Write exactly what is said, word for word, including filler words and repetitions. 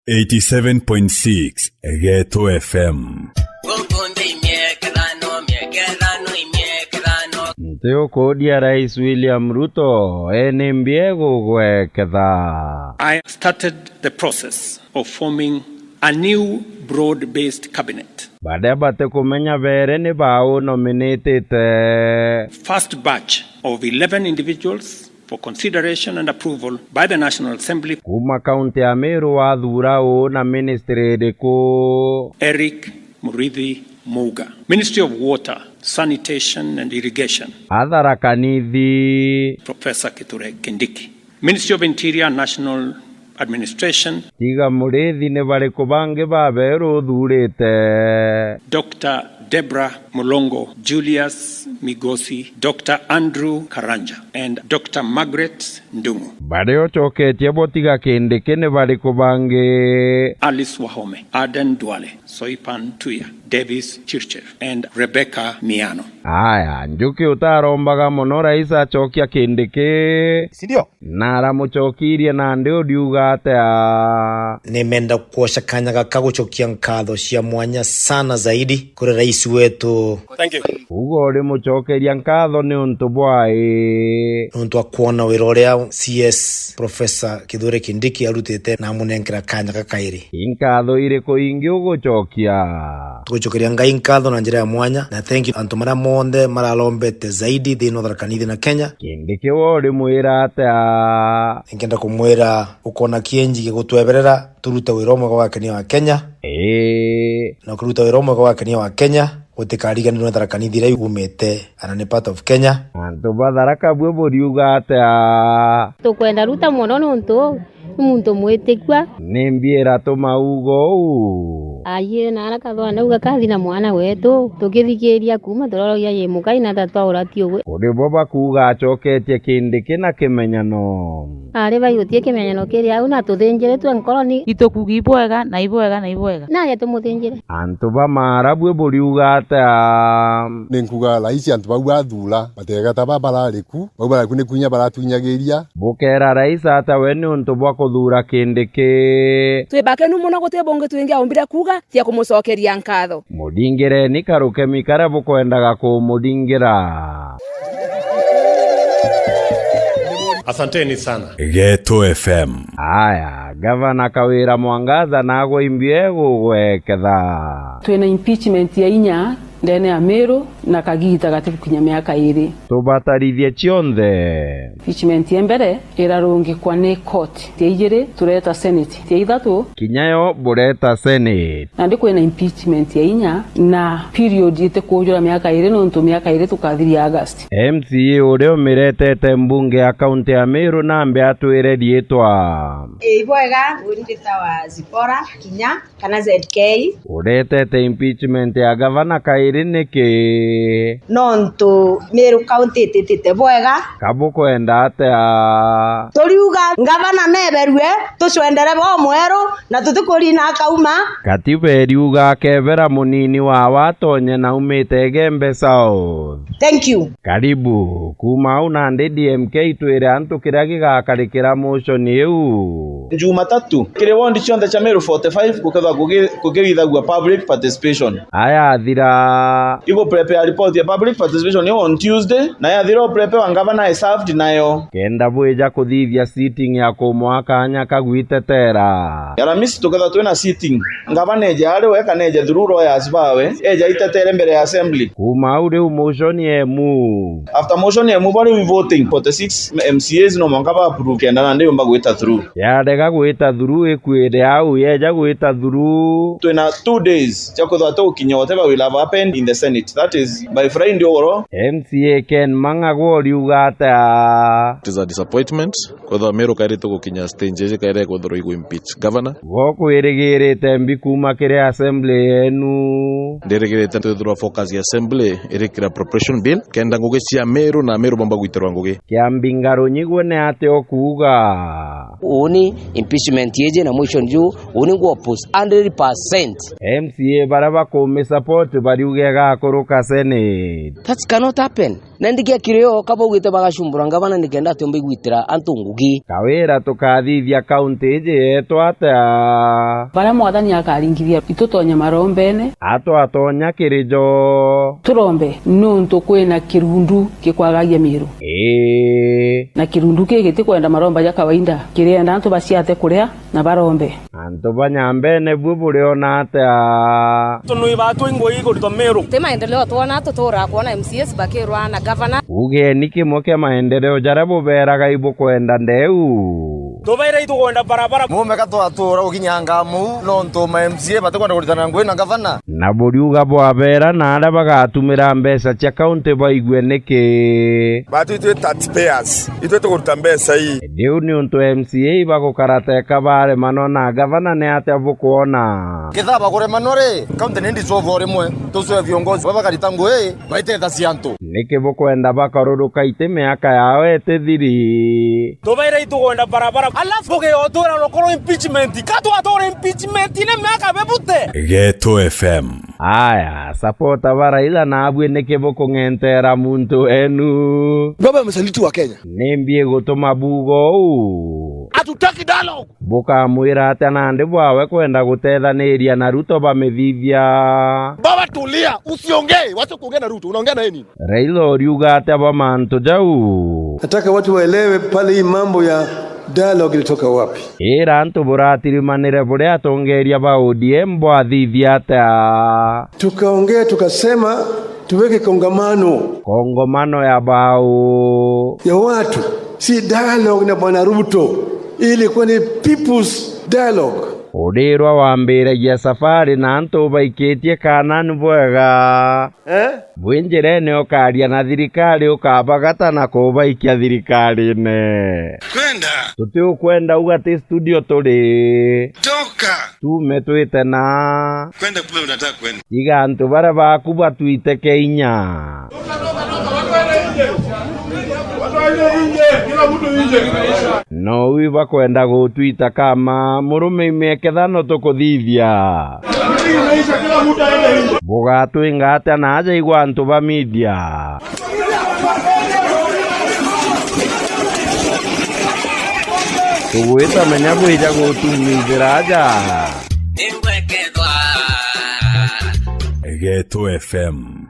eighty-seven point six Geto F M. Nti ukudia Rais William Ruto, eni mbi egugweketha. I started the process of forming a new broad-based cabinet. Baria batikumenya bere ni bau nominatite. First batch of eleven individuals for consideration and approval by the National Assembly. Kuuma kaunti ya Meru wathuura uu na ministry iriku? Eric Muriithi Mauga, Ministry of Water, Sanitation and Irrigation. Atharaka Nithi. Professor Kithure Kindiki, Ministry of Interior, National Administration. Tiga Muriithi, ni bariku bangi baberu uthuurite? Doctor Deborah Mulongo, Julius Migosi, Doctor Andrew Karanja, and Doctor Margaret Ndung'u. Baria ucoketie bo tiga Kindiki ni bariku bangi? Alice Wahome, Aden Duale, Soipan Tuya, Davis Chirchir, and Rebecca Miano. Aya, Njuki utarombaga mono, rais acokia Kindiki. Si ndio? Na aramucokirie nandi uriuga atia? Nimenda kwoca kanya gaka gucokia nkatho cia mwanya sana zaidi kuri rais wetu. Thank you. Uga urimucokeria nkatho ni untu bwai? Nontu wa kwona wira uria C S Professor Kithure Kindiki arutite na amunenkera kanya gakairi. Inkatho iriku ingi ugucokia? Tugucokeria Ngai nkatho na njira ya mwanya, na thank you antu maria monthe mararombete zaidi thiini wa Tharaka Nithi na Kenya. Kindiki we urimwira atia? Nkenda kumwira ukona kienji gigutweberera, turute wira umwe gwakenia wa Kenya. Ii. Na ukiruta wira umwe gwakenia wa Kenya, gutikariganirwe ni Tharaka Nithi iria iumite, ana ni part of Kenya. Antu ba Tharaka bwe buriuga atia? Tukwenda Ruto mono nontu ni muntu mwitikua. Ni mbi iratuma uga uu? Aye, na ara kathwa nauga kathi na mwana wetu, tukithikiria kuuma turorogia yi mukai na tatwaura tiugwe. Kuri bo bakuuga acoketie Kindiki na kimenyano. Ari bai gutie kimenyano kiri au na tuthinjiritwe nkoroni. Itukuga ibwega na ibwega na ibwega. Naye tumuthinjire. Antu ba Maara bwe buriuga atia? Ni nkuga raisi antu bau bathuura, bategata ba barariku, bau barariku ni kwinya baratuinyagiria. Bukera rais atia we ni untu bwa kuthuura Kindiki? Twi bakenu mono, guti bungi twingiaumbire kuuga cia kumucokeria nkatho. Muringireni karukemi karia bukwendaga kumuringira. Asanteni sana. Geto F M. Aya, Gavana Kawira Mwangaza nagwe imbi egugweketha. Twina impeachment ya inya ndene ya Meru na kagiita gatigukinya miaka iiri. Tubatarithie cionthe. Impeachment ya mbere irarungikwa ni court, cia ijiri tureta Senate, cia ithatu. Kinya yo bureta Senate. Nandi kwina impeachment ya inya na period itikujura miaka iiri, nontu miaka iiri tukathiria August. M C A uria umiretete mbunge ya kaunti ya Meru nambe atwire riitwa. Ii, ibwega, uni nditawa Zipora Kinya. Kana Z K. Uretete impeachment ya gavana kairi niki? Nontu Meru County ititite bwega. Ka bukwenda atia? Turiuga gavana neberue, tucwendere bo mweru, na tutikurina akauma. Katiba iriuga akebera munini wawe atonye na aumite Igembe South. Thank you. Karibu. Kuuma au nandi D M K itwire antu kiria gigakarikira motion iu. Jumatatu, kiri wondi cionthe cia Meru forty-five gukethwa kugi-, kukirithagua public participation. Ayathira. Ibu prepare report ya public participation iu on Tuesday, na yathira u prepare wa ngavana e served nayo. Kenda bwija kuthithia sitting ya kumwa kanya ka gwitetera. Aramisi tukethwa twina sitting. Ngavana eje ari we kana eje through lawyers bawe, eje aitetere mbere ya assembly. Kuuma au riu motion emu. After motion emu bari we voting forty-six M C As no mwanka ba approve kenda nandi yumba gwita through. Yarega gwita through ikwire au, yeja gwita through. Twina two days cia kwithwa tugukinya whatever will have happened in the Senate. That is by Friday ugoro. M C A Ken Mang'agwa uriuga atia? It is a disappointment. Kwethwa Meru kairi tugukinya stage iji kairi kwethirwa igu impeach governor. Gwo kwirigirite mbi kuuma kiri assembly yenu? Ndirigirite twithirwa focus ya assembly iri kiri appropriation bill, kenda ngugi cia Meru na Meru bomba gwitirwa ngugi. Kiambi Ngarunyi gwe ni atia ukuuga? Uuni impeachment iji na motion juu, uuni ngwa oppose hundred percent. M C A baria bakumisupport bariuga igakuruka Senate. That cannot happen. Na ndikia kirio kabaugite bagacumbura ngavana nikenda atiumba igwitira antu ngugi. Kawira tukathithia kaunti iji yetu atia? Baria Mwathani akaringithia, itutonye marombene. Atwatonya kiri jo. Turombe, nuntu kwina kirundu gikwagagia miru. Ii. Na kirundu kii gitikwenda maromba ja kawaida, kirienda antu baciate kuria na barombe. Antu ba Nyambene bu buriona atia? Tunui batwi ngui iguritwa Meru. Ti maendeleo twona, tuturaa kwona M C As bakirwa na gavana. Ugeni kimwe kia maendeleo jaria buberaga ibukwenda ndeu. Tubaire itukwenda barabara. Mume ka twatura gukinyanga mu, nontu ma M C A batikwenda kuritana ngui na gavana. Na buriuga bwabera na aria bagatumira mbeca cia kaunti baigue niki? Batwi twi taxpayers, itwi tukuruta mbeca ii. Riu niuntu M C A bagukarateka baremanwa na gavana, ni atia bukwona? Kethira bakuremanwa ri, kaunti ni ndicovwa rimwe, tucwe viongozi baba bakarita ngui, baitethecia antu. Niki bukwenda bakaruruka iti miaka yao itithiri? Tubaire itukwenda barabara, alafu bugeotura rukuru impeachment. Ka twatura impeachment ni miaka bebute. Geto F M. Aya, supporter ba Raila na abui niki bukung'entera muntu wenu? Baba msaliti wa Kenya. Nimbi igutuma buuga uu? Hatutaki dialogue. Bukamwira atia nandi bwawe kwenda gutethaniria na Ruto bamithithia? Baba tulia, usiongee, wacha kuongea na Ruto, unaongea na yeye nini? Raila uriuga atia bwa mantu jau? Nataka watu waelewe pale hii mambo ya dialogue ilitoka wapi. Ira antu buratirimanire buria atongeria ba O D M bwathithia atia? Tukaongea tukasema tuweke kongamano. Kongomano ya bau? Ya watu, si dialogue na Bwana Ruto. Ili kuwa ni people's dialogue. Urirwa wambiragia safari na antu ubaikitie kana ni bwega? Eh? Bwi njirene ukaria na thirikari, ukabagata na kubaikia thirikarine. Kwenda. Tutiukwenda uga ti studio turi. Toka. Tume twite na. Kwenda kule unataka kwenda. Tiga antu baria baku batwite ke inya. No wi bakwenda gutwita kama murume ime ketha no tukuthithia. Bugatwinga atia na aja igwa antu ba media? Tugwita menya bwija gutumithira aja. Geto F M.